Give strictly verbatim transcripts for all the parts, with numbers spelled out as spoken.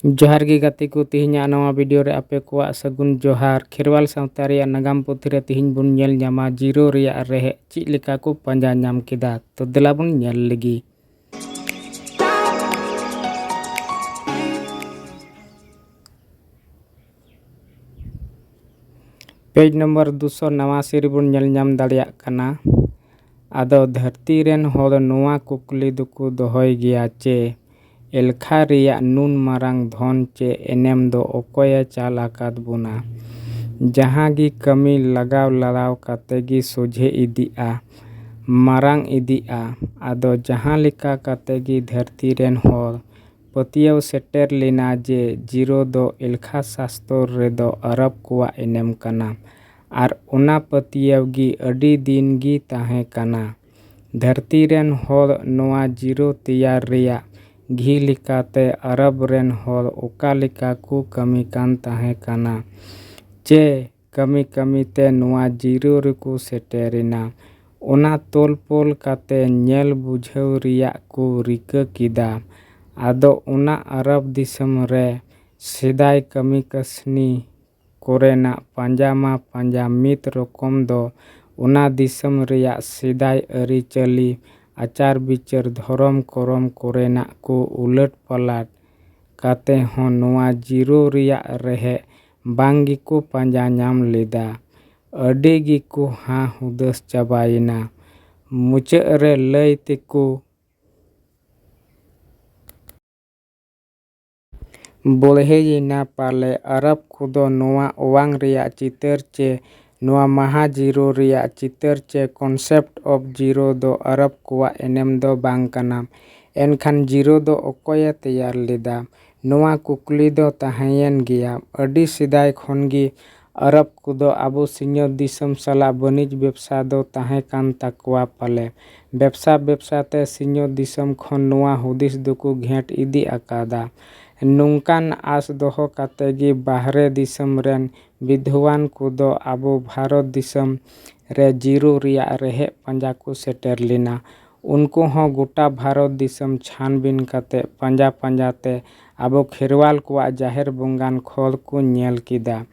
ᱡᱚᱦᱟᱨ ᱜᱮ ᱜᱟᱛᱮ ᱠᱚ, ᱛᱮᱦᱮᱧᱟᱜ ᱱᱚᱣᱟ ᱵᱷᱤᱰᱤᱭᱳ ᱨᱮ ᱟᱯᱮ ᱠᱚᱣᱟᱜ ᱥᱟᱹᱜᱩᱱ ᱡᱚᱦᱟᱨ᱾ ᱠᱷᱮᱨᱣᱟᱞ ᱥᱟᱶᱛᱟ ᱨᱮᱭᱟᱜ ᱱᱟᱜᱟᱢ ᱯᱩᱛᱷᱤ ᱨᱮ ᱛᱮᱦᱮᱧ ᱵᱚᱱ ᱧᱮᱞ ᱧᱟᱢᱟ ᱡᱤᱨᱳ ᱨᱮᱭᱟᱜ ᱨᱮᱦᱮᱫ ᱪᱮᱫ ᱞᱮᱠᱟ ᱠᱚ ᱯᱟᱸᱡᱟ ᱧᱟᱢ ᱠᱮᱫᱟ᱾ ᱛᱚ ᱫᱮᱞᱟ ᱵᱚᱱ ᱧᱮᱞ ᱞᱮᱜᱮ᱾ ᱯᱮᱡᱽ ᱱᱚᱢᱵᱚᱨ ᱫᱩᱥᱚ ᱱᱟᱣᱟᱥᱤ ᱨᱮᱵᱚᱱ ᱧᱮᱞ ᱧᱟᱢ ᱫᱟᱲᱮᱭᱟᱜ ᱠᱟᱱᱟ᱾ ᱟᱫᱚ ᱫᱷᱟᱹᱨᱛᱤ ᱨᱮᱱ ᱦᱚᱲ ᱱᱚᱣᱟ ᱠᱩᱠᱞᱤ ᱫᱚᱠᱚ ᱫᱚᱦᱚᱭ ᱜᱮᱭᱟ ᱪᱮ, ᱮᱞᱠᱷᱟ ᱨᱮᱭᱟᱜ ᱱᱩᱱ ᱢᱟᱨᱟᱝ ᱫᱷᱚᱱ ᱪᱮ ᱮᱱᱮᱢ ᱫᱚ ᱚᱠᱚᱭᱮ ᱪᱟᱞ ᱟᱠᱟᱫ ᱵᱚᱱᱟ? ᱡᱟᱦᱟᱸ ᱜᱮ ᱠᱟᱹᱢᱤ ᱞᱟᱜᱟᱣ ᱞᱟᱲᱟᱣ ᱠᱟᱛᱮ ᱜᱮ ᱥᱚᱡᱷᱮ ᱤᱫᱤᱜᱼᱟ, ᱢᱟᱨᱟᱝ ᱤᱫᱤᱜᱼᱟ᱾ ᱟᱫᱚ ᱡᱟᱦᱟᱸ ᱞᱮᱠᱟ ᱠᱟᱛᱮ ᱜᱮ ᱫᱷᱟᱹᱨᱛᱤ ᱨᱮᱱ ᱦᱚᱲ ᱯᱟᱹᱛᱭᱟᱹᱣ ᱥᱮᱴᱮᱨ ᱞᱮᱱᱟ ᱡᱮ ᱡᱤᱨᱳ ᱫᱚ ᱮᱞᱠᱷᱟ ᱥᱟᱥᱛᱚᱨ ᱨᱮᱫᱚ ᱟᱨᱚᱵ ᱠᱚᱣᱟᱜ ᱮᱱᱮᱢ ᱠᱟᱱᱟ ᱟᱨ ᱚᱱᱟ ᱯᱟᱹᱛᱭᱟᱹᱣ ᱜᱮ ᱟᱹᱰᱤ ᱫᱤᱱ ᱜᱮ ᱛᱟᱦᱮᱸ ᱠᱟᱱᱟ᱾ ᱫᱷᱟᱹᱨᱛᱤ ᱨᱮᱱ ᱦᱚᱲ ᱱᱚᱣᱟ ᱡᱤᱨᱳ ᱛᱮᱭᱟᱨ ᱨᱮᱭᱟᱜ ᱜᱷᱤ ᱞᱮᱠᱟᱛᱮ ᱟᱨᱚᱵ ᱨᱮᱱ ᱦᱚᱲ ᱚᱠᱟ ᱞᱮᱠᱟ ᱠᱚ ᱠᱟᱹᱢᱤ ᱠᱟᱱ ᱛᱟᱦᱮᱸ ᱠᱟᱱᱟ ᱪᱮ ᱠᱟᱹᱢᱤ ᱠᱟᱹᱢᱤ ᱛᱮ ᱱᱚᱣᱟ ᱡᱤᱨᱳ ᱨᱮᱠᱚ ᱥᱮᱴᱮᱨ ᱮᱱᱟ᱾ ᱚᱱᱟ ᱛᱚᱞ ᱯᱚᱞ ᱠᱟᱛᱮ ᱧᱮᱞ ᱵᱩᱡᱷᱟᱹᱣ ᱨᱮᱭᱟᱜ ᱠᱚ ᱨᱤᱠᱟᱹ ᱠᱮᱫᱟ᱾ ᱟᱫᱚ ᱚᱱᱟ ᱟᱨᱚᱵ ᱫᱤᱥᱚᱢ ᱨᱮ ᱥᱮᱫᱟᱭ ᱠᱟᱹᱢᱤ ᱠᱟᱹᱥᱱᱤ ᱠᱚᱨᱮᱱᱟᱜ ᱯᱟᱸᱡᱟ ᱢᱟ ᱯᱟᱸᱡᱟ, ᱢᱤᱫ ᱨᱚᱠᱚᱢ ᱫᱚ ᱚᱱᱟ ᱫᱤᱥᱚᱢ ᱨᱮᱭᱟᱜ ᱥᱮᱫᱟᱭ ᱟᱹᱨᱤᱪᱟᱹᱞᱤ, ᱟᱪᱟᱨ ᱵᱤᱪᱟᱹᱨ, ᱫᱷᱚᱨᱚᱢ ᱠᱚᱨᱚᱢ ᱠᱚᱨᱮᱱᱟᱜ ᱠᱚ ᱩᱞᱟᱹᱴ ᱯᱟᱞᱟᱴ ᱠᱟᱛᱮ ᱦᱚᱸ ᱱᱚᱣᱟ ᱡᱤᱨᱳ ᱨᱮᱭᱟᱜ ᱨᱮᱦᱮᱫ ᱵᱟᱝ ᱜᱮᱠᱚ ᱯᱟᱸᱡᱟ ᱧᱟᱢ ᱞᱮᱫᱟ᱾ ᱟᱹᱰᱤ ᱜᱮᱠᱚ ᱦᱟᱸ ᱦᱩᱫᱟᱹᱥ ᱪᱟᱵᱟᱭᱮᱱᱟ᱾ ᱢᱩᱪᱟᱹᱫ ᱨᱮ ᱞᱟᱹᱭ ᱛᱮᱠᱚ ᱵᱚᱲᱦᱮᱭᱮᱱᱟ ᱯᱟᱞᱮ᱾ ᱟᱨᱚᱵ ᱠᱚᱫᱚ ᱱᱚᱣᱟ ᱚᱣᱟᱝ ᱨᱮᱭᱟᱜ ᱪᱤᱛᱟᱹᱨ ᱪᱮ ᱱᱚᱣᱟ ᱢᱟᱦᱟ ᱡᱤᱨᱳ ᱨᱮᱭᱟᱜ ᱪᱤᱛᱟᱹᱨ ᱪᱮ concept of zero ᱫᱚ ᱟᱨᱚᱵ ᱠᱚᱣᱟᱜ ᱮᱱᱮᱢ ᱫᱚ ᱵᱟᱝ ᱠᱟᱱᱟ᱾ ᱮᱱᱠᱷᱟᱱ ᱡᱤᱨᱳ ᱫᱚ ᱚᱠᱚᱭᱮ ᱛᱮᱭᱟᱨ ᱞᱮᱫᱟ? ᱱᱚᱣᱟ ᱠᱩᱠᱞᱤ ᱫᱚ ᱛᱟᱦᱮᱸᱭᱮᱱ ᱜᱮᱭᱟ᱾ ᱟᱹᱰᱤ ᱥᱮᱫᱟᱭ ᱠᱷᱚᱱ ᱜᱮ ᱟᱨᱚᱵ ᱠᱚᱫᱚ ᱟᱵᱚ ᱥᱤᱧᱚᱛ ᱫᱤᱥᱚᱢ ᱥᱟᱞᱟᱜ ᱵᱟᱹᱱᱤᱡᱽ ᱵᱮᱵᱽᱥᱟ ᱫᱚ ᱛᱟᱦᱮᱸ ᱠᱟᱱ ᱛᱟᱠᱚᱣᱟ ᱯᱟᱞᱮ᱾ ᱵᱮᱵᱽᱥᱟ ᱵᱮᱵᱽᱥᱟ ᱛᱮ ᱥᱤᱧᱚᱛ ᱫᱤᱥᱚᱢ ᱠᱷᱚᱱ ᱱᱚᱣᱟ ᱦᱩᱫᱤᱥ ᱫᱚᱠᱚ ᱜᱷᱮᱸᱴ ᱤᱫᱤ ᱟᱠᱟᱫᱟ᱾ ᱱᱚᱝᱠᱟᱱ ᱟᱸᱥ ᱫᱚᱦᱚ ᱠᱟᱛᱮ ᱜᱮ ᱵᱟᱦᱨᱮ ᱫᱤᱥᱚᱢ ᱨᱮᱱ ᱵᱤᱫᱷᱣᱟᱱ ᱠᱚᱫᱚ ᱟᱵᱚ ᱵᱷᱟᱨᱚᱛ ᱫᱤᱥᱚᱢ ᱨᱮ ᱡᱤᱨᱳ ᱨᱮᱭᱟᱜ ᱨᱮᱦᱮᱫ ᱯᱟᱸᱡᱟ ᱠᱚ ᱥᱮᱴᱮᱨ ᱞᱮᱱᱟ᱾ ᱩᱱᱠᱩ ᱦᱚᱸ ᱜᱚᱴᱟ ᱵᱷᱟᱨᱚᱛ ᱫᱤᱥᱚᱢ ᱪᱷᱟᱱᱵᱤᱱ ᱠᱟᱛᱮ ᱯᱟᱸᱡᱟ ᱯᱟᱸᱡᱟ ᱛᱮ ᱟᱵᱚ ᱠᱷᱮᱨᱣᱟᱞ ᱠᱚᱣᱟᱜ ᱡᱟᱦᱮᱨ ᱵᱚᱸᱜᱟᱱ ᱠᱷᱚᱸᱫᱽ ᱠᱚ ᱧᱮᱞ ᱠᱮᱫᱟ᱾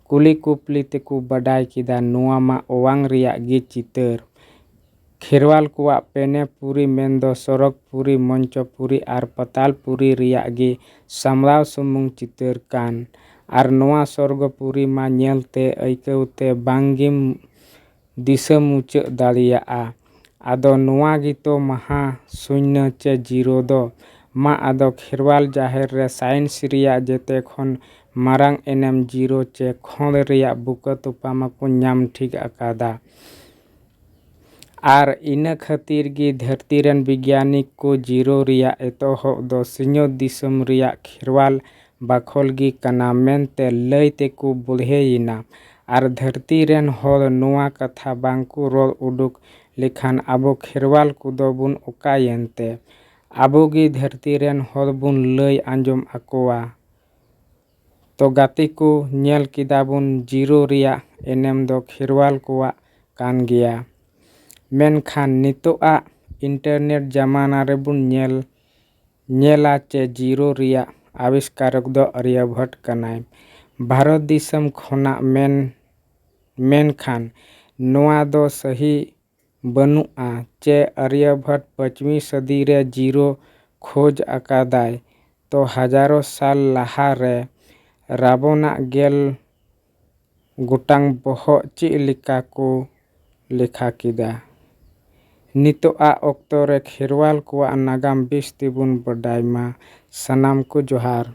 ᱠᱩᱞᱤ ᱠᱩᱯᱞᱤ ᱛᱮᱠᱚ ᱵᱟᱰᱟᱭ ᱠᱮᱫᱟ ᱱᱚᱣᱟ ᱢᱟ ᱚᱣᱟᱝ ᱨᱮᱭᱟᱜ ᱜᱮ ᱪᱤᱛᱟᱹᱨ᱾ ᱠᱷᱮᱨᱣᱟᱞ ᱠᱚᱣᱟᱜ ᱯᱮᱱᱮ ᱯᱩᱨᱤ ᱢᱮᱱᱫᱚ ᱥᱚᱨᱚᱜᱽ ᱯᱩᱨᱤ, ᱢᱚᱧᱪᱚ ᱯᱩᱨᱤ ᱟᱨ ᱯᱟᱛᱟᱞ ᱯᱩᱨᱤ ᱨᱮᱭᱟᱜ ᱜᱮ ᱥᱟᱢᱵᱲᱟᱣ ᱥᱩᱢᱩᱝ ᱪᱤᱛᱟᱹᱨ ᱠᱟᱱ᱾ ᱟᱨ ᱱᱚᱣᱟ ᱥᱚᱨᱜᱚ ᱯᱩᱨᱤ ᱢᱟ ᱧᱮᱞ ᱛᱮ ᱟᱹᱭᱠᱟᱹᱣ ᱛᱮ ᱵᱟᱝ ᱜᱮᱢ ᱫᱤᱥᱟᱹ ᱢᱩᱪᱟᱹᱫ ᱫᱟᱲᱮᱭᱟᱜᱼᱟ᱾ ᱟᱫᱚ ᱱᱚᱣᱟ ᱜᱮᱛᱚ ᱢᱟᱦᱟ ᱥᱩᱱᱭᱚ ᱪᱮ ᱡᱤᱨᱳ ᱫᱚ᱾ ᱢᱟ ᱟᱫᱚ ᱠᱷᱮᱨᱣᱟᱞ ᱡᱟᱦᱮᱨ ᱨᱮ ᱥᱟᱭᱮᱱᱥ ᱨᱮᱭᱟᱜ ᱡᱮᱛᱮ ᱠᱷᱚᱱ ᱢᱟᱨᱟᱝ ᱮᱱᱮᱢ ᱡᱤᱨᱳ ᱪᱮ ᱠᱷᱚᱸᱫᱽ ᱨᱮᱭᱟᱜ ᱵᱩᱠᱟᱹ ᱛᱚᱯᱟ ᱢᱟᱠᱚ ᱧᱟᱢ ᱴᱷᱤᱠ ᱟᱠᱟᱫᱟ᱾ ᱟᱨ ᱤᱱᱟᱹ ᱠᱷᱟᱹᱛᱤᱨ ᱜᱮ ᱫᱷᱟᱹᱨᱛᱤ ᱨᱮᱱ ᱵᱤᱜᱽᱭᱟᱱᱤᱠ ᱠᱚ ᱡᱤᱨᱳ ᱨᱮᱭᱟᱜ ᱮᱛᱚᱦᱚᱵ ᱫᱚ ᱥᱤᱧᱚᱛ ᱫᱤᱥᱚᱢ ᱨᱮᱭᱟᱜ ᱠᱷᱮᱨᱣᱟᱞ ᱵᱟᱠᱷᱳᱞ ᱜᱮ ᱠᱟᱱᱟ ᱢᱮᱱᱛᱮ ᱞᱟᱹᱭ ᱛᱮᱠᱚ ᱵᱚᱲᱦᱮᱭᱮᱱᱟ᱾ ᱟᱨ ᱫᱷᱟᱹᱨᱛᱤ ᱨᱮᱱ ᱦᱚᱲ ᱱᱚᱣᱟ ᱠᱟᱛᱷᱟ ᱵᱟᱝᱠᱚ ᱨᱚᱲ ᱩᱰᱩᱠ ᱞᱮᱠᱷᱟᱱ ᱟᱵᱚ ᱠᱷᱮᱨᱣᱟᱞ ᱠᱚᱫᱚ ᱵᱚᱱ ᱚᱠᱟᱭᱮᱱ ᱛᱮ? ᱟᱵᱚ ᱜᱮ ᱫᱷᱟᱹᱨᱛᱤ ᱨᱮᱱ ᱦᱚᱲ ᱵᱚᱱ ᱞᱟᱹᱭ ᱟᱸᱡᱚᱢ ᱟᱠᱚᱣᱟ᱾ ᱛᱚ ᱜᱟᱛᱮ ᱠᱚ, ᱧᱮᱞ ᱠᱮᱫᱟ ᱵᱚᱱ ᱡᱤᱨᱳ ᱨᱮᱭᱟᱜ ᱮᱱᱮᱢ ᱫᱚ ᱠᱷᱮᱨᱣᱟᱞ ᱠᱚᱣᱟᱜ ᱠᱟᱱ ᱜᱮᱭᱟ᱾ ᱢᱮᱱᱠᱷᱟᱱ ᱱᱤᱛᱚᱜᱟᱜ ᱤᱱᱴᱟᱨᱱᱮᱴ ᱡᱟᱢᱟᱱᱟ ᱨᱮᱵᱚᱱ ᱧᱮᱞ, ᱧᱮᱞᱟ ᱪᱮ ᱡᱤᱨᱳ ᱨᱮᱭᱟᱜ ᱟᱵᱤᱥᱠᱟᱨᱚᱠ ᱫᱚ ᱟᱨᱭᱚᱵᱷᱚᱴ ᱠᱟᱱᱟᱭ ᱵᱷᱟᱨᱚᱛ ᱫᱤᱥᱚᱢ ᱠᱷᱚᱱᱟᱜ᱾ ᱢᱮᱱ, ᱢᱮᱱᱠᱷᱟᱱ ᱱᱚᱣᱟ ᱫᱚ ᱥᱟᱹᱦᱤ ᱵᱟᱹᱱᱩᱜᱼᱟ ᱪᱮ ᱟᱨᱭᱚᱵᱷᱚᱴ ᱯᱟᱹᱪᱢᱤ ᱥᱟᱹᱫᱤ ᱨᱮ ᱡᱤᱨᱳ ᱠᱷᱚᱡᱽ ᱟᱠᱟᱫᱟᱭ, ᱛᱚ ᱦᱟᱡᱟᱨᱚ ᱥᱟᱞ ᱞᱟᱦᱟ ᱨᱮ ᱨᱟᱵᱚᱱᱟᱜ ᱜᱮᱞ ᱜᱚᱴᱟᱝ ᱵᱚᱦᱚᱜ ᱪᱮᱫ ᱞᱮᱠᱟ ᱠᱚ ᱞᱮᱠᱷᱟ ᱠᱮᱫᱟ? ᱱᱤᱛᱚᱜᱟᱜ ᱚᱠᱛᱚ ᱨᱮ ᱠᱷᱮᱨᱣᱟᱞ ᱠᱚᱣᱟᱜ ᱱᱟᱜᱟᱢ ᱵᱮᱥ ᱛᱮᱵᱚᱱ ᱵᱟᱰᱟᱭ ᱢᱟ᱾ ᱥᱟᱱᱟᱢ ᱠᱚ ᱡᱚᱦᱟᱨ᱾